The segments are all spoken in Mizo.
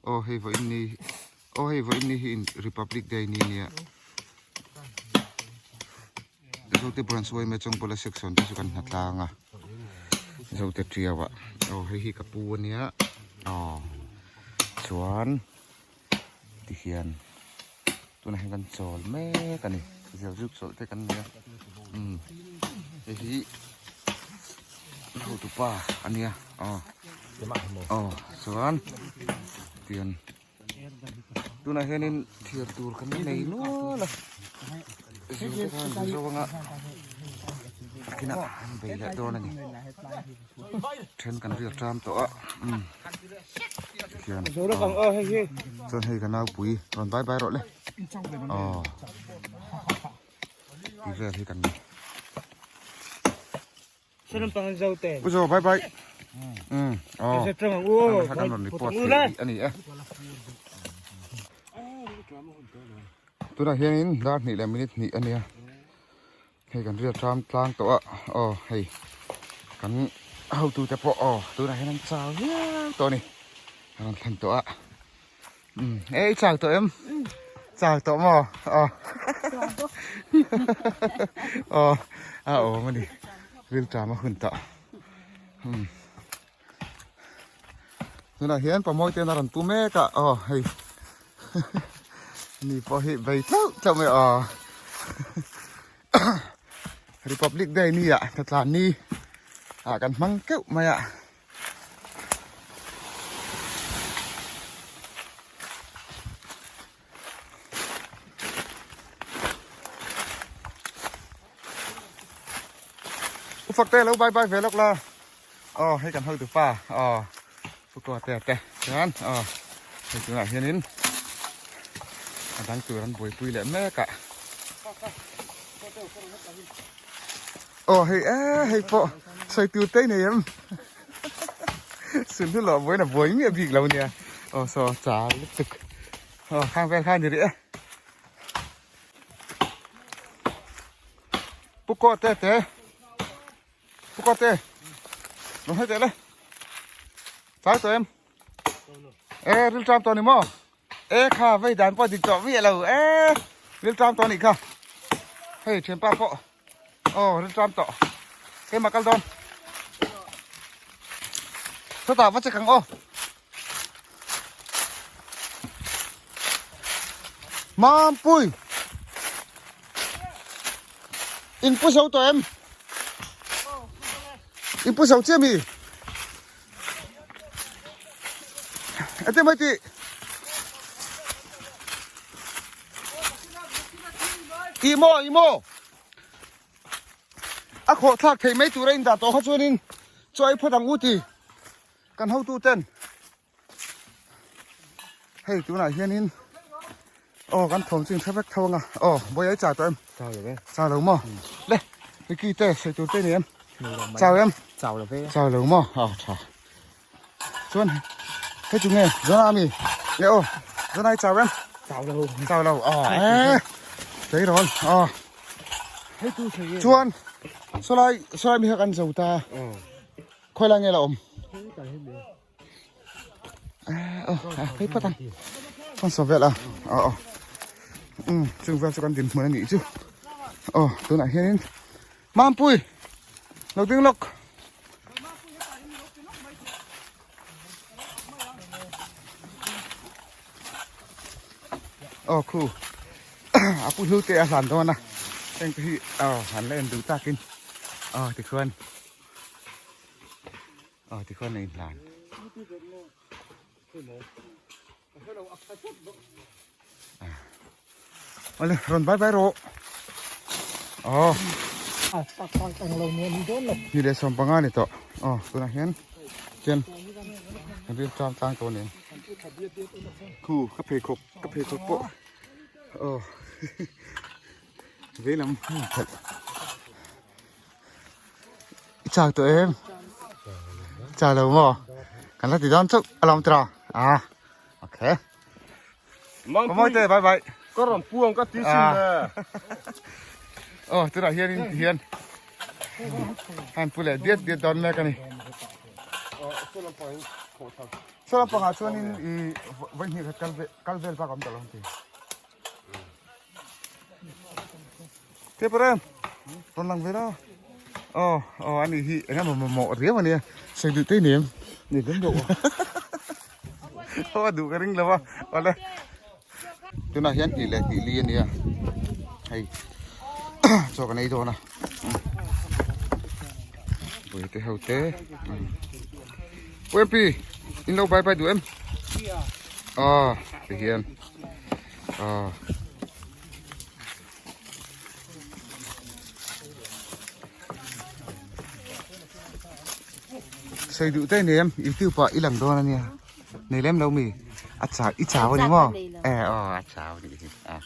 Aw hei vawiin ni aw hei vawiin ni hi Republic Day ni nia. Zote Branch yma Chawngpawla section te chu kan hna tlang a Zote Tiau ah aw hei hi ka pu ania aw chuan tihian tunah hian kan chawl mek a ni zial zuk chawlh te kan nei a umm hei hi hotupa ania aw aw chuan tihian. Tunah hianin thir tur kan nei nual a zir te khan an zo anga kinah an bei leh dawn a ni then kan riak ṭam tawh a umm tikhian chuan hei ka naupui rawn bai bai rawh le aw tih vel hi kan ni. U Zo bye bye. Um aw. Kan rawn report thei a ni e. Tunah hianin dar hnih leh minute hnih a nia. Hei kan riat ram tlang tawh a aw hei kan hotute pawh aw tunah hian an chau viau tawh a ni. An rawn thlen tawh a. Um e i chau tawh em? Chau tawh maw? Aw. Aw a awm a ni. Rilṭam a hun tawh. Um. Tunah hian pamawi ten a rawn pu mek a aw hei. Ni pawh hi bei tlauh tlauh mai aw. Republic Day ni ah hnathlan ni ah kan hmang keuh mai a. U fak te lo bye bye ve lawk la aw hei kan hotu pa aw pu kaw te te chuan aw hei tunah hianin a dang tur an buaipui leh mek a Aw hei e hei pawh sawi tur te nei em sun hi lawh buaina buai miah bik lo nia aw saw chal lutuk aw khang vel kha ni rih e pu kaw te te pu kaw te lo hei teh le chai tawh em e ril tram tawh ni maw E kha vei dan pawh dik tawh miah lo e rilṭam tawh anih kha hei thianpa pawh aw rilṭam tawh keimah kal dawn chutah va check ang aw Mampui in pu zo tawh em in pu zo chiah mi Ate mai ti. Imo imo. A khawh thlak thei mai tura in dah tawh kha chuanin chaw ei phawt ang u ti kan hotu ten. Hei tunah hianin aw kan thawm chu in hre vek tho anga aw bawi ai chau tawh em? Chau lo e. Chau lo maw? Le Ricky te sawi tur te ni em? Chau em? Chau lo ve. Chau lo maw? Aw tha. Chuan hei chu nge Zona ami? Le aw Zona i chau em? Chau lo. Chau lo aw e tleirawl aw. Hei tu sawi e. Chuan sawlai sawlai mi kha kan zo ta. Khawi lai nge la awm? Hei phawt ang kan saw vel a aw aw um chung vel chu kan din hmun a nih chu aw tunah hianin Mampui lo ding lawk aw khu a pu hlu te a hlan dawn a heng te hi aw han la en duh takin aw tikhuan Aw tikhuan a inhlan. Awle rawn bai bai rawh. Aw. Ni leh 15 ni tawh. Aw tunah hian chuan kan ril tlang tlang tawh a ni. Khu ka pheikhawk ka pheikhawk pawh aw veilam phelh. I chak tawh em? Chak lo maw? Kan la ti dawn chauh a lawm tira. Ah, okay. Có môi tê bye bye. Có rồng puang có tí xin nè. Oh, tira hian in hian. Han pu leh diat diat dawn mek ani. Saw lampangah chuanin i vawi hnih khat kal ve kal vel bak a awm tawh lo ang ti. Paper em rawn lang ve la. Aw aw ani hi eng emaw mamawh riau ania sawi duh te ni em ni lem deuh aw a duh ka ring lo a awle tunah hian hnih leh hnih li ania hei chaw kan ei dawn a buaite ho te Pu MP in lo bye bye duh em aw tihian aw. Sawi duh te nei em youtube ah i lang dawn ania nei lem lo mi a chau i chau ani maw e aw a chau anih hi a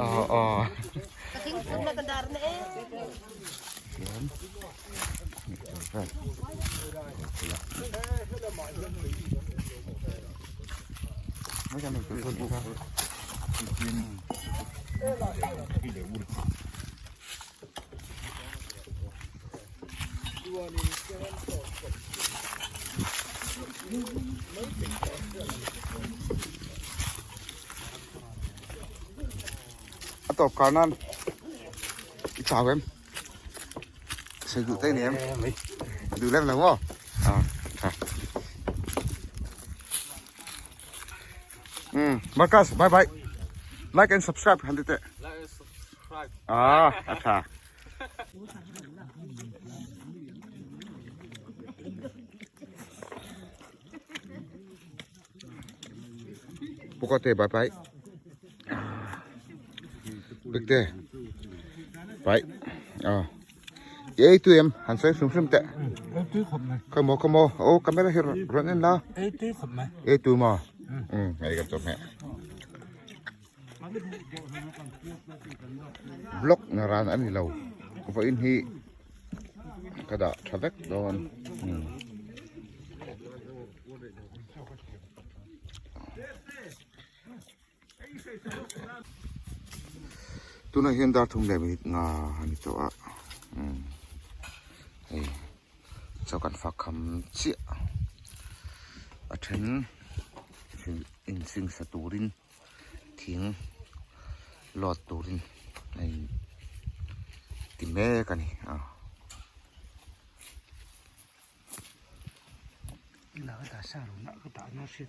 aw aw A tawp kar nan i chau em? Sawi duh te ni em? Duh lem lo maw? Ah, tha. Um, Marcus, bye bye. Like and subscribe han ti teh. Like and subscribe. Ah, a tha. Puka te bye bye. Big te. Bye. Ah. Ei tu em, han sawi hrim hrim teh. Ei tui khawp mai. Khawi maw khawi maw, oh camera hi rawn en la. Ei tui khawp mai. Ei tui maw? Um, hei kan chawhmeh. Vlog na ran a ni lo. Vawiin hi ka dah tha vek dawn. Um. Tunah hian dar thum leh minute nga a ni tawh a umm hei chaw kan fak kham chiah a then insingsa turin thing load turin a in ti mek a ni a.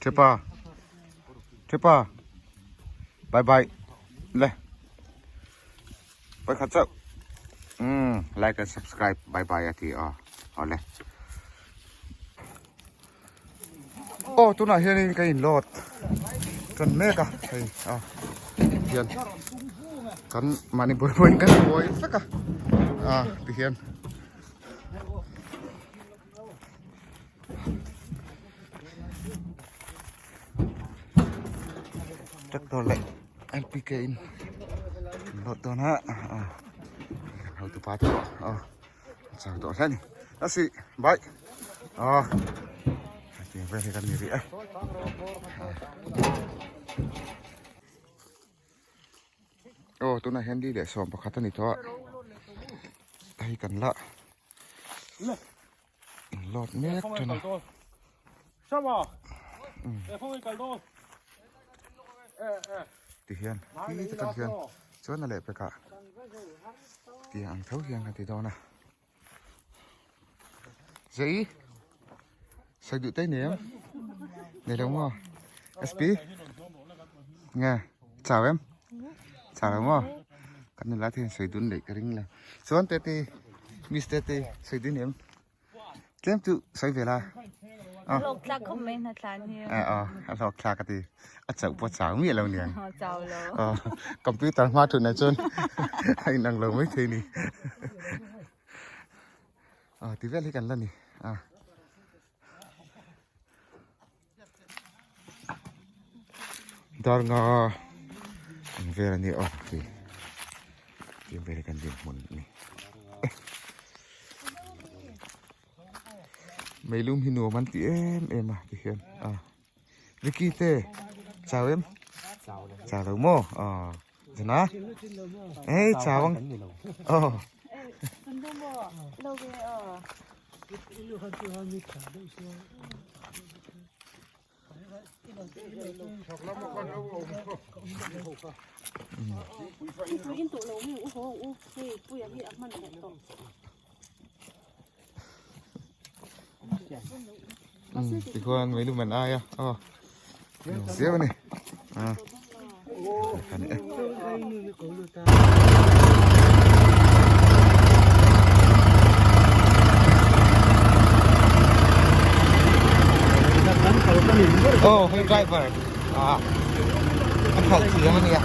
Thepa Thepa Bye bye Le Bye khat chauh Umm like and subscribe bye bye a ti a awle Aw tunah hianin ka in load tan mek a hei a hian kan mahni buai buaiin kan buai vek a a tihian. Tractor leh LPK in an load dawn a hotu pa te pawh aw an chau tawh hle a ni a si bye aw hetiang vel hi kan ni rih e. Aw tunah hian li leh 11 a ni tawh a hei kan la in load mek tan a tihian khi te tan hian chuan a lehpekah tiang ang tho hian kan ti dawn a. Zei sai duh te nei em nei lo maw sp nge chau em chau lo maw kan nula te hian sawi dun leh ka ring lo chuan tete miss tete sawi dun em tlem chu sawi ve la a hlawk thlak khawp mai hna thlan hi a a hlawk thlak a ti a chauh pawh chau miah lo niang chau lo computer hma thutna chuan a inang lo mai thei ni. Ah ti vel hi kan la ni ah dar nga ang vel a ni aw ti ti vel hi kan din hmun a ni meilum hi nuam an ti em em a ti hian ah Vicky te chau em chau lo maw ah Zana ei chau ang aw. Tikhuan meilum an ai a aw zeu a ni a ani e. Aw hei driver a a khalh thiam a nia.